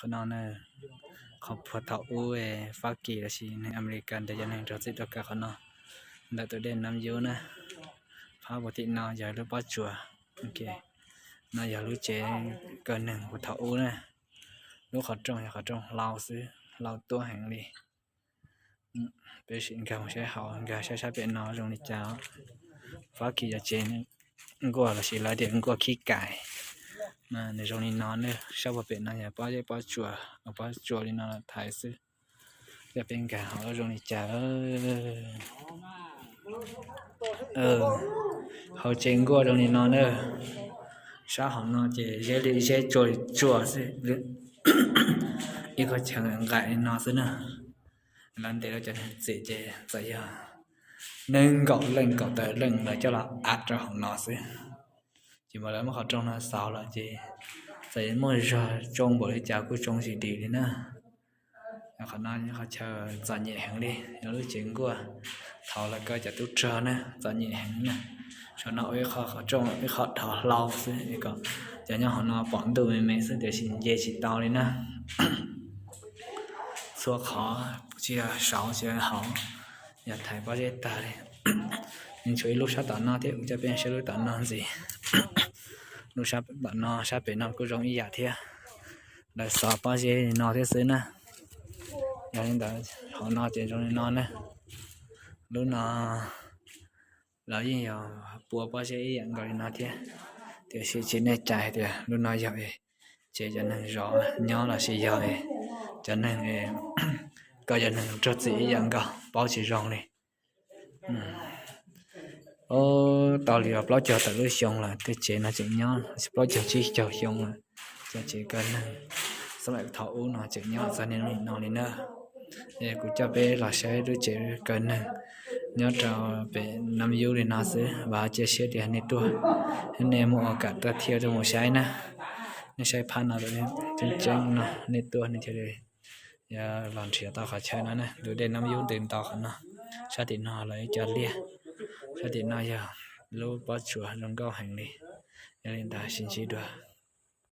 Qhov no, qhov puag thaum ub Fab Kis los sis neeg Amelikas ntes cov neeg raug txim tuaj kaw qhov no ntawm tus dej Nam Yub na. Phab puag tim no yog lub pob tsuas. No yog lub tsev kaw neeg puag thaum ub na. Lub qhov rooj yog qhov rooj hlau xwb, hlau tuab heev li. Peb sim nkag mus saib hauv, nkag saib sab pem no zoo li cas. Fab Kis cov tsev nkuaj los sis lawv tias nkuaj khib kais, nws zoo li no ne. Sab puag pem no yog pob zeb pob tsuas, pob tsuas li no thaiv xwb. Coj peb nkag hauv zoo li cas. Hauv tsev nkuaj zoo li no na. Sab hauv no ces zeb li zeb tsuag tsuag xwb, ib qho chaw nqaim li no xwb na. Lawv ntes rau cov neeg txim ces txawm yog nees nkaum leej kaum tawm leej lawv coj los av rau hauv no xwb. Ces mas lawv muab qhov rooj no xauv lawm ces txawm muaj zog tsoo npaum li cas kuj tsoo tsis dim li na. Qhov no qhov chaw txom nyem heev li, yog lub tsev nkuaj thaum lawv kaw cov tub rog na, txom nyem heev na. Saum no ua ib qho qhov rooj ib qho dhos hlau xwb es kom cov nyob hauv no pom ntuj me me xwb tiam sis nce tsis tau li na. Txhua qhov tsis yog saud tsis yog hauv, yog thaiv pob zeb tag li. Nws tshuav ib lub sab tom no thiab, kuv coj peb saib lub tom no ntxiv. Lub sab tom no sab pem no kuj zoo ib yam thiab. Lawv xov pob zeb li no thiab xwb na. Yog li ntawd hauv no ces zoo li no na. Lub no lawv yeej yog pua pob zeb ib yam nkaus li no thiab, tiam sis tsis nej cai hais tias lub no yog tsev cov neeg zov nyob los sis yog cov neeg kaw cov neeg raug txim ib yam nkaus, paub tsis zoo li. Tau li plaub caug tawm lub xyoo lawm tej tsev no tseem nyob, plaub caug tsib caug xyoo lawm. Cov tsev kaw neeg xab laim thaum ub no tseem nyob txog niaj hnub no li na. Es kuv coj peb los saib lub tsev kaw neeg nyob rau pem Nam Yub li no xwb, vam cia siab tias nej tuaj, nej muaj ua kam tuaj thiab tuaj mus saib na. Nej saib phab no tseeb tseeb no, nej tuaj nej thiaj li los nrhiav tau qhov chaw no na. Tus dej Nam Yub ntws ntau qhov no. Sab tim no los ib co liaj, sab tim no yog lub pob tsuas zoo nkauj heev li. Yog li ntawd sib ntsib dua.